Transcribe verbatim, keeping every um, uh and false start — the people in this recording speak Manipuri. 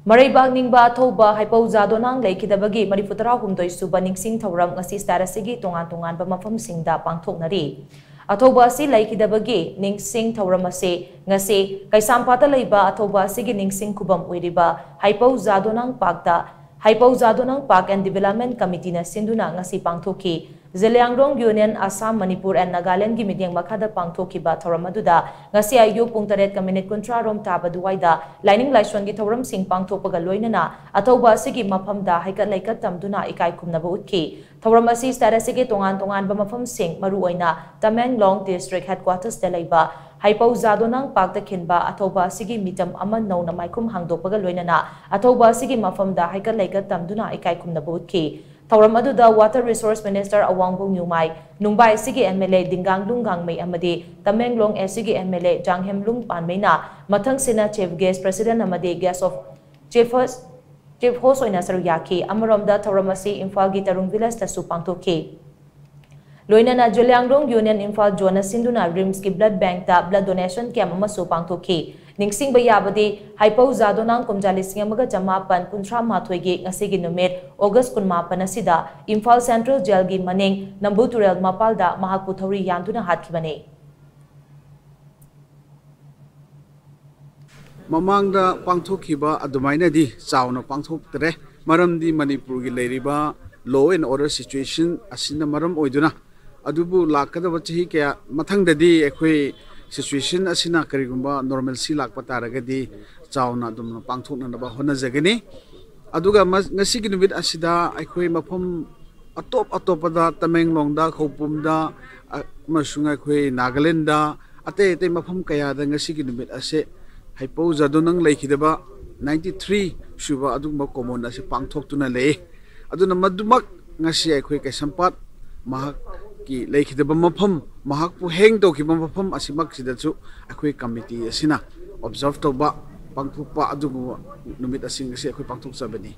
ꯃꯔꯩꯕꯥꯛ ꯅꯤꯡꯕ ꯑꯊꯧꯕ ꯍꯩꯄꯧ ꯖꯥꯗꯣꯅꯥꯡ ꯂꯩꯈꯤꯗꯕꯒꯤ ꯃꯔꯤꯐꯨ ꯇꯔꯥꯍꯨꯝꯗꯣꯏ ꯁꯨꯕ ꯅꯤꯡꯁꯤꯡ ꯊꯧꯔꯝ ꯉꯁꯤ ꯁ꯭ꯇꯦꯠ ꯑꯁꯤꯒꯤ ꯇꯣꯉꯥꯟ ꯇꯣꯉꯥꯟꯕ ꯃꯐꯝꯁꯤꯡꯗ ꯄꯥꯡꯊꯣꯛꯅꯔꯤ꯫ ꯑꯊꯧꯕ ꯑꯁꯤ ꯂꯩꯈꯤꯗꯕꯒꯤ ꯅꯤꯡꯁꯤꯡ ꯊꯧꯔꯝ ꯑꯁꯤ ꯉꯁꯤ ꯀꯩꯁꯥꯝꯄꯥꯠꯇ ꯂꯩꯕ ꯑꯊꯧꯕ ꯑꯁꯤꯒꯤ ꯅꯤꯡꯁꯤꯡ ꯈꯨꯕꯝ ꯑꯣꯏꯔꯤꯕ ꯍꯩꯄꯧ ꯖꯥꯗꯣꯅꯥꯡ ꯄꯥꯔꯛꯇ ꯍꯩꯄꯧ ꯖꯥꯗꯣꯅꯥꯡ ꯄꯥꯔꯛ ꯑꯦꯟ ꯗꯤꯕꯦꯂꯞꯃꯦꯟ ꯀꯃꯤꯇꯤꯅ ꯁꯤꯟꯗꯨꯅ ꯉꯁꯤ ꯄꯥꯡꯊꯣꯛꯈꯤ꯫ ꯖꯦꯂꯤꯌꯥꯡꯔꯣꯡ ꯌꯨꯅꯤꯌꯟ ꯑꯁꯥꯝ, ꯃꯅꯤꯄꯨꯔ and ꯅꯥꯒꯥꯂꯦꯟꯒꯤ ꯃꯤꯠꯌꯦꯡ ꯃꯈꯥꯗ ꯄꯥꯡꯊꯣꯛꯈꯤꯕ ꯊꯧꯔꯝ ꯑꯗꯨꯗ ꯉꯁꯤ ꯑꯌꯨꯛ ꯄꯨꯡ ꯇꯔꯦꯠꯀ ꯃꯤꯅꯤꯠ ꯀꯨꯟꯊ꯭ꯔꯥ ꯔꯣꯝ ꯇꯥꯕ ꯑꯗꯨꯋꯥꯏꯗ ꯂꯥꯏꯅꯤꯡ ꯂꯥꯏꯁꯣꯟꯒꯤ ꯊꯧꯔꯝꯁꯤꯡ ꯄꯥꯡꯊꯣꯛꯄꯒ ꯂꯣꯏꯅꯅ ꯑꯊꯧꯕ ꯑꯁꯤꯒꯤ ꯃꯐꯝꯗ ꯍꯩꯀꯠ ꯂꯩꯀꯠ ꯇꯝꯗꯨꯅ ꯏꯀꯥꯏ ꯈꯨꯝꯅꯕ ꯎꯠꯈꯤ꯫ ꯊꯧꯔꯝ ꯑꯁꯤ ꯁ꯭ꯇꯦꯠ ꯑꯁꯤꯒꯤ ꯇꯣꯉꯥꯟ ꯇꯣꯉꯥꯟꯕ ꯃꯐꯝꯁꯤꯡ, ꯃꯔꯨꯑꯣꯏꯅ ꯇꯃꯦꯡꯂꯣꯡ ꯗꯤꯁꯇ꯭ꯔꯤꯛ ꯍꯦꯗꯀ꯭ꯋꯥꯇꯔꯁꯇ ꯂꯩꯕ ꯍꯩꯄꯧ ꯖꯥꯗꯣꯅꯥꯡ ꯄꯥꯔꯛꯇ ꯈꯤꯟꯕ ꯑꯊꯧꯕ ꯑꯁꯤꯒꯤ ꯃꯤꯇꯝ ꯑꯃ ꯅꯧꯅ ꯃꯥꯏꯈꯨꯝ ꯍꯥꯡꯗꯣꯛꯄꯒ ꯂꯣꯏꯅꯅ ꯑꯊꯧꯕ ꯑꯁꯤꯒꯤ ꯃꯐꯝꯗ ꯍꯩꯀꯠ ꯂꯩꯀꯠ ꯇꯝꯗꯨꯅ ꯏꯀꯥꯏ ꯈꯨꯝꯅꯕ ꯎꯠꯈꯤ꯫ ꯊꯧꯔꯝ ꯑꯗꯨꯗ Water Resource Minister ꯑꯋꯥꯡꯕꯧ ꯅ꯭ꯌꯨꯃꯥꯏ, ꯅꯨꯡꯕꯥꯏ ꯑꯁꯤꯒꯤ ꯑꯦꯝ ꯑꯦꯜ ꯑꯦ ꯗꯤꯡꯒꯥꯡꯂꯨꯡ ꯒꯥꯡꯃꯩ ꯑꯃꯗꯤ ꯇꯃꯦꯡꯂꯣꯡ ꯑꯦꯁ ꯁꯤꯒꯤ ꯑꯦꯝ ꯑꯦꯜ ꯑꯦ ꯖꯥꯡꯍꯦꯝꯂꯨꯡ ꯄꯥꯟꯃꯩꯅ ꯃꯊꯪꯁꯤꯠꯅ ꯆꯤꯐ ꯒꯦꯁ ꯄ꯭ꯔꯦꯁꯤꯗꯦꯟꯠ ꯑꯃꯗꯤ guest of chief host, chief host ꯑꯣꯏꯅ ꯁꯔꯨꯛ ꯌꯥꯈꯤ꯫ ꯑꯃꯔꯣꯝꯗ ꯊꯧꯔꯝ ꯑꯁꯤ ꯏꯝꯐꯥꯜꯒꯤ ꯇꯔꯨꯡ ꯚꯤꯂꯦꯖꯇꯁꯨ ꯄꯥꯡꯊꯣꯛꯈꯤ꯫ ꯂꯣꯏꯅꯅ ꯖꯦꯂꯤꯌꯥꯡꯔꯣꯡ ꯌꯨꯅꯤꯌꯟ ꯏꯝꯐꯥꯜ ꯖꯣꯟꯅ ꯁꯤꯟꯗꯨꯅ ꯔꯤꯝꯁꯀꯤ ꯕ꯭ꯂꯗ ꯕꯦꯡꯛꯇ ꯕ꯭ꯂꯗ ꯗꯣꯅꯦꯁꯟ ꯀꯦꯝꯞ ꯑꯃꯁꯨ ꯄꯥꯡꯊꯣꯛꯈꯤ꯫ ꯅꯤꯡꯁꯤꯡꯕ ꯌꯥꯕꯗꯤ, ꯍꯩꯄꯧ ꯖꯥꯗꯣꯅꯥꯡ ꯀꯨꯝꯖꯥ ꯂꯤꯁꯤꯡ ꯑꯃꯒ ꯆꯃꯥꯄꯟ ꯀꯨꯟꯊ꯭ꯔꯥ ꯃꯥꯊꯣꯏꯒꯤ ꯉꯁꯤꯒꯤ ꯅꯨꯃꯤꯠ ꯑꯣꯒꯁ ꯀꯨꯟꯃꯥꯄꯟ ꯑꯁꯤꯗ ꯏꯝꯐꯥꯜ ꯁꯦꯟꯇ꯭ꯔꯦꯜ ꯖꯦꯜꯒꯤ ꯃꯅꯤꯡ ꯅꯝꯕꯨ ꯇꯨꯔꯦꯜ ꯃꯄꯥꯜꯗ ꯃꯍꯥꯛꯄꯨ ꯊꯧꯔꯤ ꯌꯥꯟꯗꯨꯅ ꯍꯥꯠꯈꯤꯕꯅꯤ꯫ ꯃꯃꯥꯡꯗ ꯄꯥꯡꯊꯣꯛꯈꯤꯕ ꯑꯗꯨꯃꯥꯏꯅꯗꯤ ꯆꯥꯎꯅ ꯄꯥꯡꯊꯣꯛꯇ꯭ꯔꯦ꯫ ꯃꯔꯝꯗꯤ ꯃꯅꯤꯄꯨꯔꯒꯤ ꯂꯩꯔꯤꯕ law and order situation ꯑꯁꯤꯅ ꯃꯔꯝ ꯑꯣꯏꯗꯨꯅ, ꯑꯗꯨꯕꯨ ꯂꯥꯛꯀꯗꯕ ꯆꯍꯤ ꯀꯌꯥ ꯃꯊꯪꯗꯗꯤ ꯑꯩꯈꯣꯏ situation ꯑꯁꯤꯅ ꯀꯔꯤꯒꯨꯝꯕ normalcy ꯂꯥꯛꯄ ꯇꯥꯔꯒꯗꯤ ꯆꯥꯎꯅ ꯑꯗꯨꯝ ꯄꯥꯡꯊꯣꯛꯅꯅꯕ ꯍꯣꯠꯅꯖꯒꯅꯤ꯫ ꯑꯗꯨꯒ ꯃ-, ꯉꯁꯤꯒꯤ ꯅꯨꯃꯤꯠ ꯑꯁꯤꯗ ꯑꯩꯈꯣꯏ ꯃꯐꯝ ꯑꯇꯣꯞ ꯑꯇꯣꯞꯄꯗ, ꯇꯃꯦꯡꯂꯣꯡꯗ, ꯈꯧꯄꯨꯝꯗ, ꯑ-, ꯑꯃꯁꯨꯡ ꯑꯩꯈꯣꯏ ꯅꯥꯒꯥꯂꯦꯟꯗ, ꯑꯇꯩ ꯑꯇꯩ ꯃꯐꯝ ꯀꯌꯥꯗ ꯉꯁꯤꯒꯤ ꯅꯨꯃꯤꯠ ꯑꯁꯦ ꯍꯩꯄꯧ ꯖꯥꯗꯣꯅꯪ ꯂꯩꯈꯤꯗꯕ ninety three ꯁꯨꯕ ꯑꯗꯨꯒꯨꯝꯕ ꯀꯨꯝꯑꯣꯟ ꯑꯁꯤ ꯄꯥꯡꯊꯣꯛꯇꯨꯅ ꯂꯩ꯫ ꯑꯗꯨꯅ ꯃꯗꯨꯃꯛ ꯉꯁꯤ ꯑꯩꯈꯣꯏ ꯀꯩꯁꯥꯝꯄꯥꯠ ꯃꯍꯥꯛꯀꯤ ꯂꯩꯈꯤꯗꯕ ꯃꯐꯝ, ꯃꯍꯥꯛꯄꯨ ꯍꯦꯡ ꯇꯧꯈꯤꯕ ꯃꯐꯝ ꯑꯁꯤꯃꯛꯁꯤꯗꯁꯨ ꯑꯩꯈꯣꯏ ꯀꯃꯤꯇꯤ ꯑꯁꯤꯅ observe ꯇꯧꯕ, ꯄꯥꯡꯊꯣꯛꯄ ꯑꯗꯨꯒꯨꯝꯕ ꯅꯨꯃꯤꯠ ꯑꯁꯤꯡ ꯑꯁꯤ ꯑꯩꯈꯣꯏ ꯄꯥꯡꯊꯣꯛꯆꯕꯅꯤ꯫